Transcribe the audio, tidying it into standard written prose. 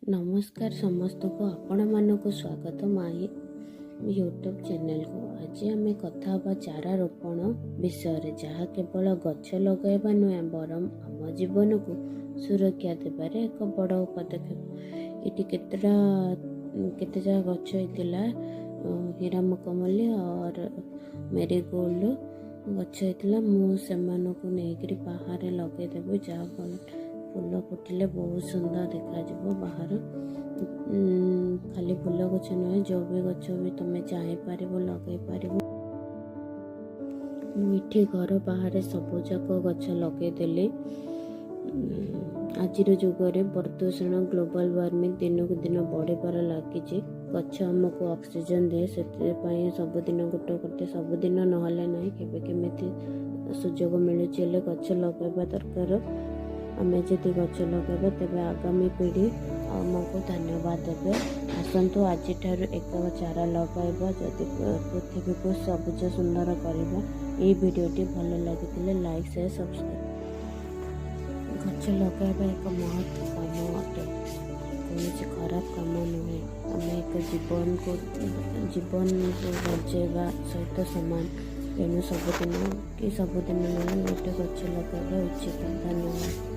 ନମସ୍କାର ସମସ୍ତଙ୍କୁ, ଆପଣମାନଙ୍କୁ ସ୍ୱାଗତ ମାଇ ୟୁଟ୍ୟୁବ୍ ଚ୍ୟାନେଲକୁ। ଆଜି ଆମେ କଥା ହେବା ଚାରା ରୋପଣ ବିଷୟରେ, ଯାହା କେବଳ ଗଛ ଲଗାଇବା ନୁହେଁ, ବରଂ ଆମ ଜୀବନକୁ ସୁରକ୍ଷା ଦେବାରେ ଏକ ବଡ଼ ପଦକ୍ଷେପ। ଏଠି କେତେଟା କେତେ ଯାହା ଗଛ ହେଇଥିଲା, ହୀରାମୁଖମଲ୍ଲି ଅର୍ ମେରିଗୋଲ୍ଡ ଗଛ ହେଇଥିଲା। ମୁଁ ସେମାନଙ୍କୁ ନେଇକରି ବାହାରେ ଲଗେଇଦେବି, ଯାହାଫଳରେ ଫୁଲ ଫୁଟିଲେ ବହୁତ ସୁନ୍ଦର ଦେଖାଯିବ ବାହାର। ଖାଲି ଫୁଲ ଗଛ ନୁହେଁ, ଯେଉଁ ବି ଗଛ ବି ତୁମେ ଚାହିଁପାରିବ, ଲଗେଇ ପାରିବ। ମୁଁ ଏଠି ଘର ବାହାରେ ସବୁଯାକ ଗଛ ଲଗେଇଦେଲି। ଆଜିର ଯୁଗରେ ପ୍ରଦୂଷଣ, ଗ୍ଲୋବାଲ୍ ୱାର୍ମିଂ ଦିନକୁ ଦିନ ବଢ଼ିବାରେ ଲାଗିଛି। ଗଛ ଆମକୁ ଅକ୍ସିଜେନ୍ ଦିଏ। ସେଥିପାଇଁ ସବୁଦିନ ଗୋଟେ ଗୋଟେ, ସବୁଦିନ ନହେଲେ ନାହିଁ, କେବେ କେମିତି ସୁଯୋଗ ମିଳୁଛି ହେଲେ ଗଛ ଲଗାଇବା ଦରକାର। ଆମେ ଯଦି ଗଛ ଲଗାଇବା, ତେବେ ଆଗାମୀ ପିଢ଼ି ଆମକୁ ଧନ୍ୟବାଦ ଦେବେ। ଆସନ୍ତୁ, ଆଜିଠାରୁ ଏକ ଚାରା ଲଗାଇବା, ଯଦି ପୃଥିବୀକୁ ସବୁଜ ସୁନ୍ଦର କରିବା। ଏଇ ଭିଡ଼ିଓଟି ଭଲ ଲାଗିଥିଲେ ଲାଇକ୍, ସେୟାର, ସବସ୍କ୍ରାଇବ୍। ଗଛ ଲଗାଇବା ଏକ ମହତ୍ କାମ ଅଟେ, କୌଣସି ଖରାପ କାମ ନୁହେଁ। ଆମେ ଏକ ଜୀବନକୁ ବଞ୍ଚେଇବା ସହିତ ସମାନ। ତେଣୁ ସବୁଦିନ କି ସବୁଦିନ ନୁହେଁ, ଗୋଟେ ଗଛ ଲଗାଇବା ଉଚିତ। ଧନ୍ୟବାଦ।